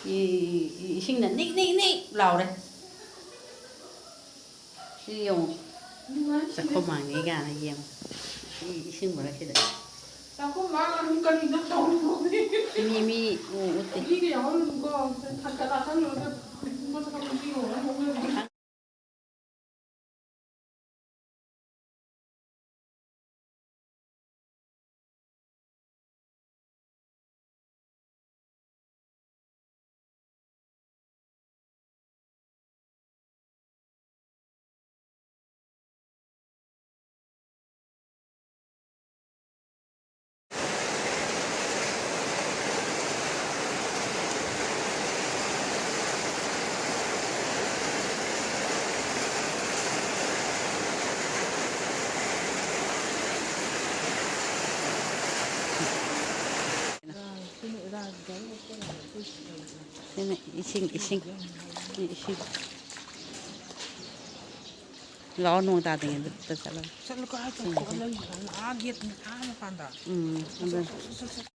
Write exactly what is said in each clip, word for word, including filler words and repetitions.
E-, E-, ꯏꯁꯤꯡꯅ ꯅꯤꯛ ꯅꯤꯛ ꯅꯤꯛ ꯂꯥꯎꯔꯦ꯫ ꯁꯤ ꯌꯦꯡꯉꯨ꯫ ꯆꯥꯛꯈꯨꯝ ꯃꯥꯡꯉꯦ ꯀꯥꯏꯅ ꯌꯦꯡꯉꯨ꯫ ꯁꯤ ꯏꯁꯤꯡ ꯃꯔꯛꯁꯤꯗ꯫ ꯆꯥꯛꯈꯨꯝ ꯃꯥꯡꯉ ꯑꯗꯨꯝ ꯀꯔꯤꯅꯣ ꯇꯧꯔꯤꯗꯨꯕꯣ? ꯃꯤ, ꯃꯤ ꯎ ꯎꯠꯇꯦ꯫ ꯃꯤꯒ ꯌꯥꯎꯍꯜꯂꯨꯅꯨꯀꯣ꯫ ꯊꯥꯡꯒꯠꯂꯛꯑꯀꯥꯟꯗ ꯃꯁꯛ ꯃꯁꯤꯡ ꯑꯣꯏꯔ ꯍꯧꯅꯕꯤ꯫ ꯁꯤꯅ ꯏꯁꯤꯡ, ꯏꯁꯤꯡ, ꯏꯁꯤꯡ꯫ ꯂꯥꯛꯑꯣ, ꯅꯣꯡ ꯇꯥꯗ꯭ꯔꯤꯉꯩꯗ ꯆꯠꯂꯒ꯫ ꯆꯠꯂꯨ, ꯀꯥꯏ ꯆꯠꯂꯨ? ꯎꯝ꯫ ꯂꯩ, ꯑꯥ ꯒꯦꯠ, ꯑꯥ ꯃꯄꯥꯟꯗ꯫ ꯎꯝ, ꯑꯗꯨ꯫ ꯆꯠ, ꯆꯠ, ꯆꯠ, ꯆꯠ꯫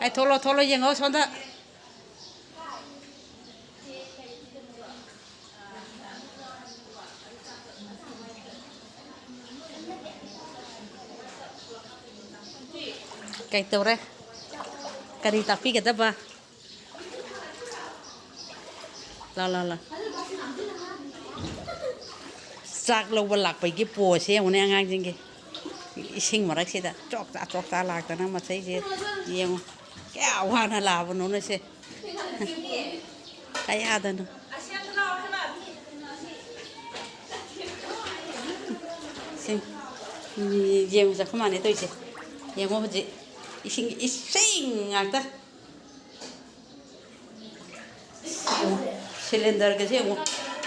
ꯑꯩ ꯊꯣꯛꯂꯣ, ꯊꯣꯛꯂꯣ, ꯌꯦꯡꯉꯣ ꯁꯣꯝꯗ꯫ ꯀꯩ ꯇꯧꯔꯦ? ꯀꯔꯤ ꯇꯥꯛꯄꯤꯒꯗꯕ? ꯂꯥꯎ, ꯂꯥꯎ, ꯂꯥꯎ꯫ ꯆꯥꯛ ꯂꯧꯕ ꯂꯥꯛꯄꯒꯤ ꯄꯣꯁꯁꯦ ꯌꯦꯡꯉꯨꯅꯦ ꯑꯉꯥꯡꯁꯤꯡꯒꯤ꯫ ꯏꯁꯤꯡ ꯃꯔꯛꯁꯤꯗ ꯆꯣꯛꯆꯥ ꯆꯣꯛꯆꯥ ꯂꯥꯛꯇꯅ ꯃꯁꯩꯁꯦ ꯌꯦꯡꯉꯨ꯫ ꯀꯌꯥ ꯋꯥꯅ ꯂꯥꯛꯑꯕꯅꯣꯅꯦ ꯁꯦ꯫ ꯀꯌꯥꯗꯅꯣ꯫ ꯁꯤ, ꯌꯦꯡꯉꯨ, ꯆꯥꯛꯈꯨꯝ ꯃꯥꯅꯦ ꯇꯧꯔꯤꯁꯦ꯫ ꯌꯦꯡꯉꯣ ꯍꯧꯖꯤꯛ꯫ ꯏꯁꯤꯡ, ꯏꯁꯤꯡ ꯉꯥꯛꯇ꯫ ꯌꯦꯡꯉꯣ, ꯁꯤꯂꯤꯟꯗꯔꯒꯁꯦ ꯌꯦꯡꯉꯣ,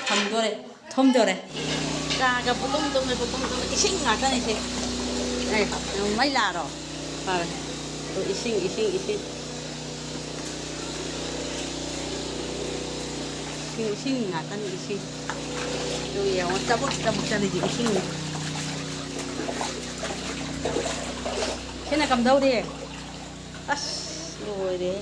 ꯊꯝꯗꯣꯔꯦ, ꯊꯨꯝꯗꯣꯔꯦ꯫ ꯆꯥꯒ ꯄꯨꯇꯨꯝ ꯇꯨꯝꯃꯦ, ꯄꯨꯇꯨꯝ ꯇꯨꯝꯃꯦ꯫ ꯏꯁꯤꯡ ꯉꯥꯛꯇꯅꯦ ꯁꯦ꯫ ꯑꯦ, ꯃꯩ ꯂꯥꯛꯑꯔꯣ? ꯐꯔꯦ꯫ ꯑꯗꯣ ꯏꯁꯤꯡ, ꯏꯁꯤꯡ, ꯏꯁꯤꯡ꯫ ꯏꯁꯤꯡ, ꯏꯁꯤꯡ ꯉꯥꯛꯇꯅꯤ, ꯏꯁꯤꯡ꯫ ꯑꯗꯨ ꯌꯦꯡꯉꯣ, ꯆꯕꯨꯛ ꯆꯕꯨꯛ ꯆꯠꯂꯤꯁꯦ ꯏꯁꯤꯡꯅꯤ꯫ ꯁꯤꯅ ꯀꯝꯗꯧꯔꯤ? ꯑꯁ, ꯂꯣꯏꯔꯦ꯫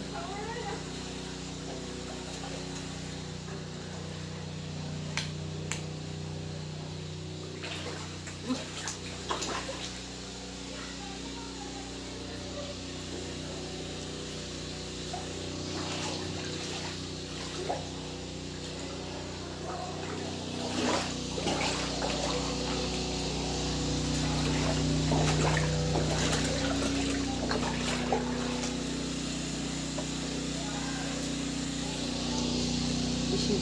ꯏꯁꯤꯡ꯫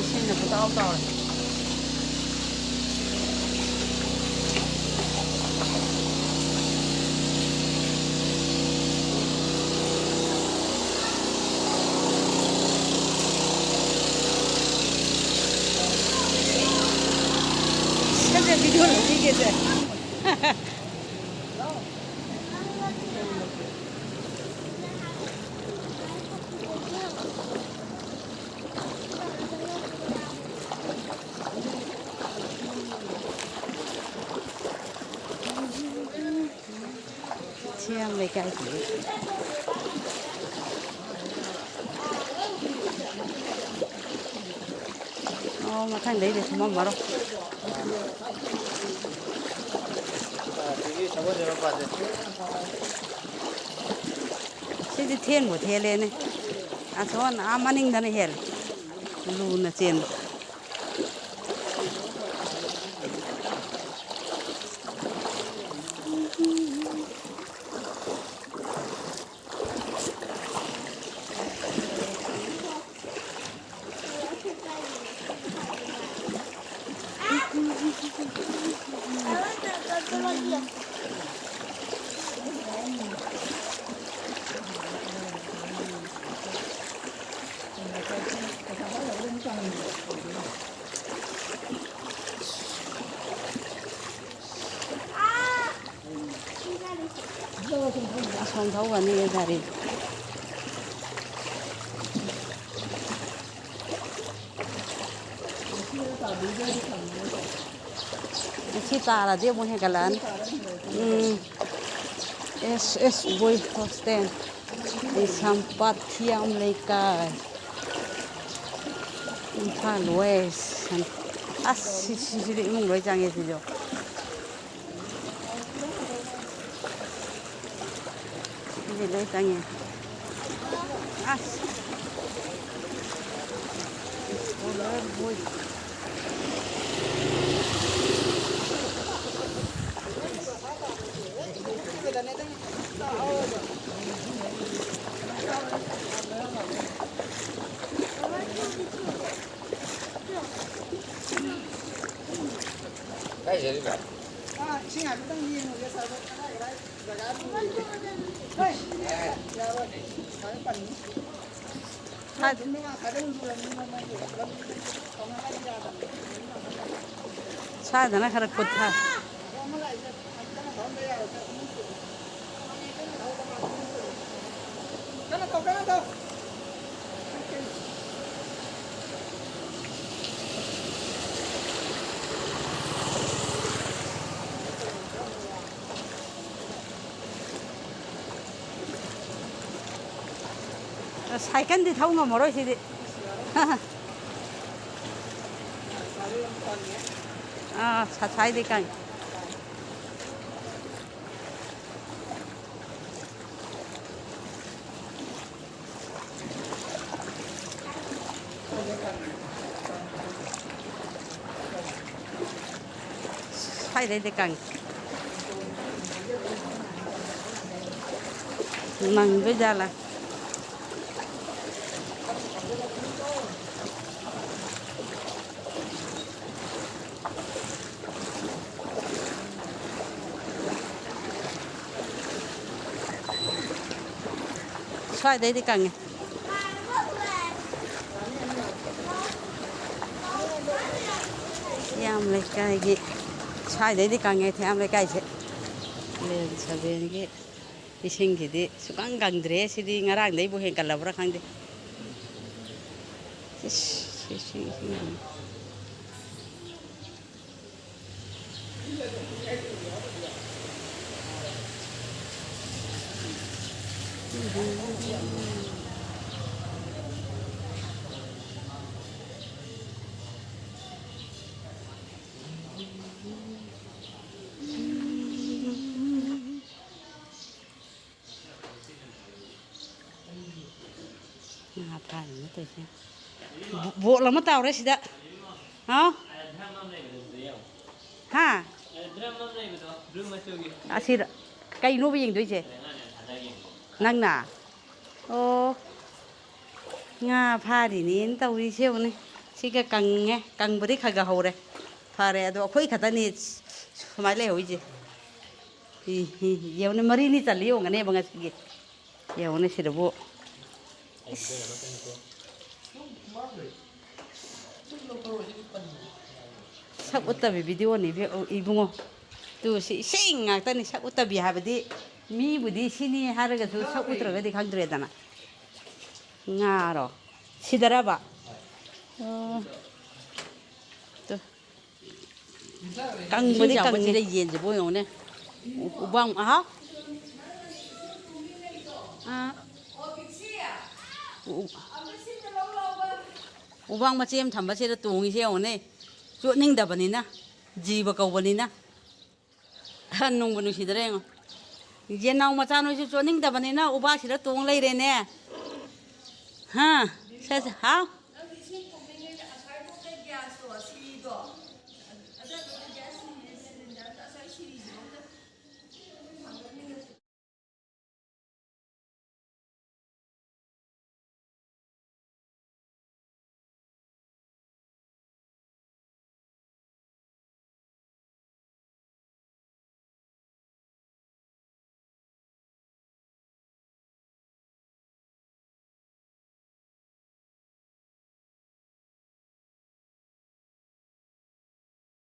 ꯏꯁꯤꯡꯅ ꯄꯨꯡꯇꯥꯎ ꯇꯥꯎꯔꯦ꯫ ꯁꯤꯗ ꯚꯤꯗꯤꯑꯣ ꯂꯧꯕꯤꯒꯦꯁꯦ꯫ ꯁꯤ ꯌꯥꯝ ꯂꯩꯀꯥꯏꯁꯤꯗꯤ꯫ ꯑꯣ, ꯃꯊꯪꯗꯩꯗꯤ ꯊꯨꯝꯃꯝꯃꯔꯣꯏ꯫ ꯁꯤꯗꯤ ꯊꯦꯟꯕꯨ ꯊꯦꯜꯂꯦꯅꯦ꯫ ꯑꯁꯣꯟ ꯑꯥ ꯃꯅꯤꯡꯗꯅ ꯍꯦꯜꯂꯦ꯫ ꯂꯨꯅ ꯆꯦꯟꯕ꯫ ꯑꯁꯣꯝ ꯊꯧꯒꯅꯤ ꯒꯥꯔꯤ꯫ ꯁꯤ ꯇꯥꯔꯗꯤ ꯑꯃꯨꯛ ꯍꯦꯟꯒꯠꯂꯛꯑꯅꯤ꯫ ꯎꯝ꯫ ꯑꯦꯁ ꯑꯦꯁ ꯕꯣꯏ ꯍꯣꯁꯇꯦꯜ, ꯀꯩꯁꯥꯝꯄꯥꯠ ꯊꯤꯌꯥꯝ ꯂꯩꯀꯥꯏ, ꯏꯝꯐꯥꯜ ꯋꯦꯁ꯫ ꯑꯁ, ꯁꯤ, ꯁꯤꯁꯤꯗꯤ ꯏꯃꯨꯡ ꯂꯣꯏ ꯆꯪꯉꯦ ꯁꯤꯁꯨ꯫ ꯁꯤꯗꯤ ꯂꯣꯏ ꯆꯪꯉꯦ꯫ ꯑꯁ꯫ ꯁ꯭ꯀꯣꯂꯔ ꯕꯣꯏ꯫ ꯀꯥꯏ ꯆꯠꯂꯤꯕ? ꯑꯥ, ꯏꯁꯤꯡ ꯍꯥꯏꯐꯦꯠꯇꯪ ꯌꯦꯡꯉꯨꯒꯦ, ꯁꯥꯔ, ꯀꯗꯥꯏ ꯀꯗꯥꯏ ꯖꯒꯥ ꯂꯨꯔꯤꯒꯦ? ꯍꯣꯏ, ꯌꯥꯔꯣꯏ, ꯁꯥꯔ ꯄꯟꯅꯤ꯫ ꯁ꯭ꯋꯥꯏ-, ꯁ꯭ꯋꯥꯏꯗꯅ ꯈꯔ ꯀꯨꯠꯊ-, ꯑꯁ, ꯁꯥꯏꯀꯜꯗꯤ ꯊꯧ ꯉꯝꯃꯔꯣꯏ ꯁꯤꯗꯤ꯫ ꯑꯥ, ꯁ-, ꯁ꯭ꯋꯥꯏꯗꯩ ꯀꯪꯉꯦ꯫ ꯁ꯭ꯋꯥꯏꯗꯩꯗꯤ ꯀꯪꯉꯦ꯫ ꯅꯪꯗꯣꯏꯖꯥꯠꯂꯥ? ꯁ꯭ꯋꯥꯏꯗꯩꯗꯤ ꯀꯪꯉꯦ꯫ ꯊꯦꯝ ꯂꯩꯀꯥꯏꯒꯤ, ꯁ꯭ꯋꯥꯏꯗꯩꯗꯤ ꯀꯪꯉꯦ ꯊꯦꯝ ꯂꯩꯀꯥꯏꯁꯦ꯫ ꯂꯦꯟ ꯁꯚꯦꯟꯒꯤ ꯏꯁꯤꯡꯁꯤꯗꯤ ꯁꯨꯀꯪ ꯀꯪꯗ꯭ꯔꯦ꯫ ꯁꯤꯗꯤ ꯉꯔꯥꯡꯗꯩꯕꯨ ꯍꯦꯟꯀꯠꯂꯕ꯭ꯔꯥ ꯈꯪꯗꯦ꯫ ꯏꯁ, ꯁꯤ, ꯁꯤ, ꯁꯤ꯫ ꯉꯥ ꯐꯥꯔꯤꯅꯦ ꯇꯧꯔꯤꯁꯦ꯫ ꯕꯣ-, ꯕꯣꯠ ꯑꯃ ꯇꯥꯎꯔꯦ ꯁꯤꯗ꯫ ꯍꯥꯎ? ꯍꯥ? ꯑꯁꯤꯗ ꯀꯩꯅꯣꯕ ꯌꯦꯡꯗꯣꯏꯁꯦ? ꯅꯪꯅ? ꯑꯣ꯫ ꯉꯥ ꯐꯥꯔꯤꯅꯦꯅ ꯇꯧꯔꯤꯁꯦ ꯌꯦꯡꯉꯨꯅꯦ꯫ ꯁꯤꯒ ꯀꯪꯉꯦ꯫ ꯀꯪꯕꯗꯤ ꯈꯔ ꯈꯔ ꯍꯧꯔꯦ꯫ ꯐꯔꯦ꯫ ꯑꯗꯣ ꯑꯩꯈꯣꯏ ꯈꯛꯇꯅꯤ ꯁꯨꯃꯥꯏꯅ ꯂꯩꯍꯧꯔꯤꯁꯦ꯫ ꯏ, ꯏ, ꯌꯦꯡꯉꯨꯅꯦ, ꯃꯔꯤꯅꯤ ꯆꯜꯂꯤ ꯌꯦꯡꯉꯨꯅꯦꯕ ꯉꯁꯤꯒꯤ꯫ ꯌꯦꯡꯉꯨꯅꯦ ꯁꯤꯗꯕꯨ꯫ ꯏꯁ꯫ ꯁꯛ ꯎꯠꯇꯕꯤ ꯚꯤꯗꯤꯑꯣꯅꯤ ꯏꯕꯦ-, ꯏꯕꯨꯡꯉꯣ꯫ ꯇꯨ, ꯁꯤ ꯏꯁꯤꯡ ꯉꯥꯛꯇꯅꯤ ꯁꯛ ꯎꯠꯇꯕꯤ ꯍꯥꯏꯕꯗꯤ꯫ ꯃꯤꯕꯨꯗꯤ ꯁꯤꯅꯤ ꯍꯥꯏꯔꯒꯁꯨ ꯁꯛ ꯎꯠꯇ꯭ꯔꯒꯗꯤ ꯈꯪꯗ꯭ꯔꯦꯗꯅ꯫ ꯉꯥꯔꯣ? ꯁꯤꯗꯔꯕ? ꯑꯣ꯫ ꯇꯨ꯫ ꯀꯪꯕꯗꯤ ꯏꯁꯤꯡ ꯀꯪꯉꯦ꯫ ꯆꯥꯎꯕꯁꯤꯗ ꯌꯦꯟꯁꯤꯕꯨ ꯌꯦꯡꯉꯨꯅꯦ꯫ ꯎ-, ꯎꯕꯥꯡ, ꯑꯍꯥ꯫ ꯑꯥ꯫ ꯎ-, ꯎ-, ꯎꯕꯥꯡ ꯃꯆꯦ ꯑꯃ ꯊꯝꯕꯁꯤꯗ ꯇꯣꯡꯉꯤꯁꯦ ꯌꯦꯡꯉꯨꯅꯦ꯫ ꯆꯣꯠꯅꯤꯡꯗꯕꯅꯤꯅ, ꯖꯤꯕ ꯀꯧꯕꯅꯤꯅ꯫ ꯍ, ꯅꯨꯡꯕꯨ ꯅꯨꯡꯁꯤꯗ꯭ꯔꯦ ꯌꯦꯡꯉꯣ꯫ ꯌꯦꯟꯅꯥꯎ ꯃꯆꯥ ꯅꯣꯏꯁꯨ ꯆꯣꯠꯅꯤꯡꯗꯕꯅꯤꯅ ꯎꯕꯥꯛꯁꯤꯗ ꯇꯣꯡ ꯂꯩꯔꯦꯅꯦ꯫ ꯍꯥ? ꯁꯦ, ꯁꯦ, ꯍꯥꯎ? ꯅꯪꯁꯨ ꯏꯁꯤꯡ ꯀꯨꯝꯃꯤꯉꯩꯗ ꯑꯁ꯭ꯋꯥꯏꯐꯥꯎꯗ ꯒ꯭ꯌꯥꯁꯇꯣ, ꯁꯤꯗꯣ, ꯑꯗꯨ ꯑꯗꯨ